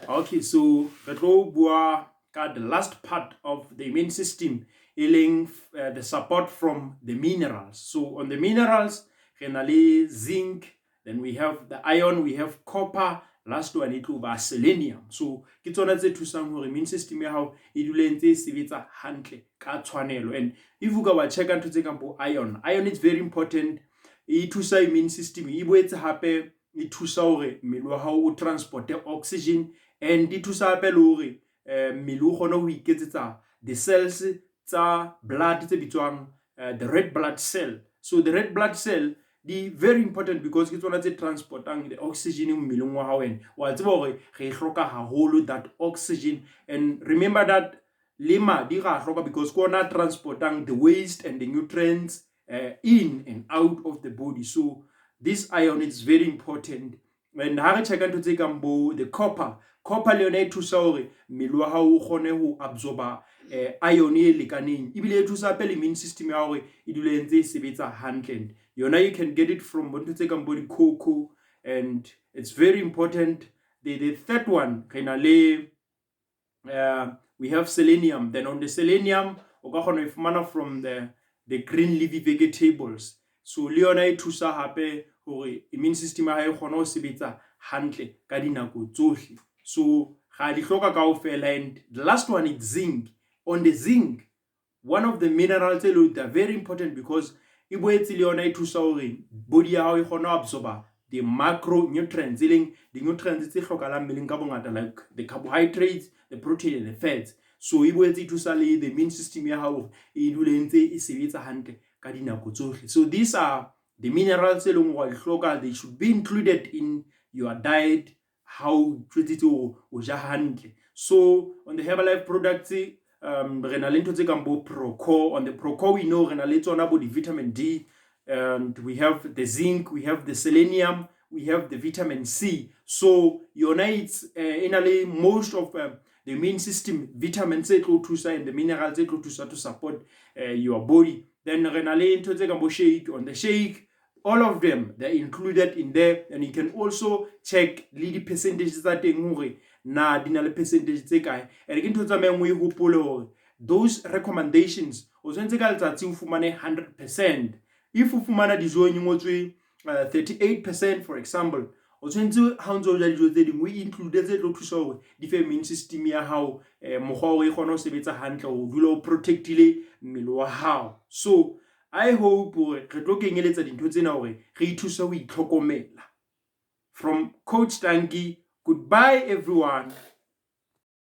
Okay, so re tlo bua ka the last part of the immune system, e leng the support from the minerals. So on the minerals, re na le zinc, then we have the iron, we have copper, last one e tlo ba selenium. So ke tsona tse thusang hore immune system ya hao e dule ntse e sebetsa hantle ka tshwanelo. And if o ka wa checka ntho tse kang bo iron, iron is very important, e thusa immune system, e boetse hape e thusa hore mmele wa hao o transporte oxygen, and e thusa hape le hore mmele o kgone ho iketsetsa the cells tsa blood tse bitswang the red blood cell. So the red blood cell di very important because ke tsona tse transportang the oxygen mmeleng wa hao, and wa tseba hore re e hloka haholo, that oxygen. And remember that le madi ra hloka because ke ona transportang the waste and the nutrients in and out of the body. So this iron is very important. And ha re checka ntho tse kang bo the copper, copper le yona e thusa hore mmele wa hao o kgone ho absorba iron e lekaneng, ebile e thusa hape le immune system ya hore e dule e ntse e sebetsa hantle. And yona you can get it from bo ntho tse kang bo di-cocoa, and it's very important. The third one, re na le we have selenium. Then on the selenium, o ka kgona ho e fumana from the green leafy vegetables. So le yona e thusa hape hore immune system ya hao e kgone ho sebetsa hantle ka dinako tsohle. So ra di hloka kaofela. And the last one is zinc. On the zinc, one of the minerals tse leng, they're very important because e boetse le yona e thusa hore body ya hao e kgone ho absorba the macronutrients, e leng di-nutrients tse hlokahalang mmeleng ka bongata, like the carbohydrates, the protein and the fats. So e boetse e thusa le the immune system ya hao hore e dule e ntse e sebetsa hantle ka dinako tsohle. So these are the minerals tse leng hore wa di hloka. They should be included in your diet ha o jwetsitse hore o ja hantle. So on the Herbalife products, re na le ntho tse kang bo Procore. On the Procore, we know re na le tsona bo di-vitamin D, and we have the zinc, we have the selenium, we have the vitamin C. So yona it's e na le most of the immune system vitamins tse tlo thusa and the minerals tse tlo thusa to support your body. Then re na le ntho tse kang bo shake. On the shake, all of them, they're included in there, and you can also check le di-percentage tsa teng hore na di na le percentage tse kae. And ke ntho tsamayang o e hopole hore those recommendations, o tshwanetse ka letsatsi o fumane 100%. If o fumana dijong e ngotswe 38%, for example, o tshwanetse ha o ntso o ja dijo tse dingwe, o include tse tlo thusa hore di fe immune system ya hao mokgwa hore e kgone ho sebetsa hantle, ho dula o protectile mmele wa hao. So I hope hore re tlo kenyeletsa dintho tsena hore re ithuse ho itlhokomela. From Coach Tanki, goodbye everyone.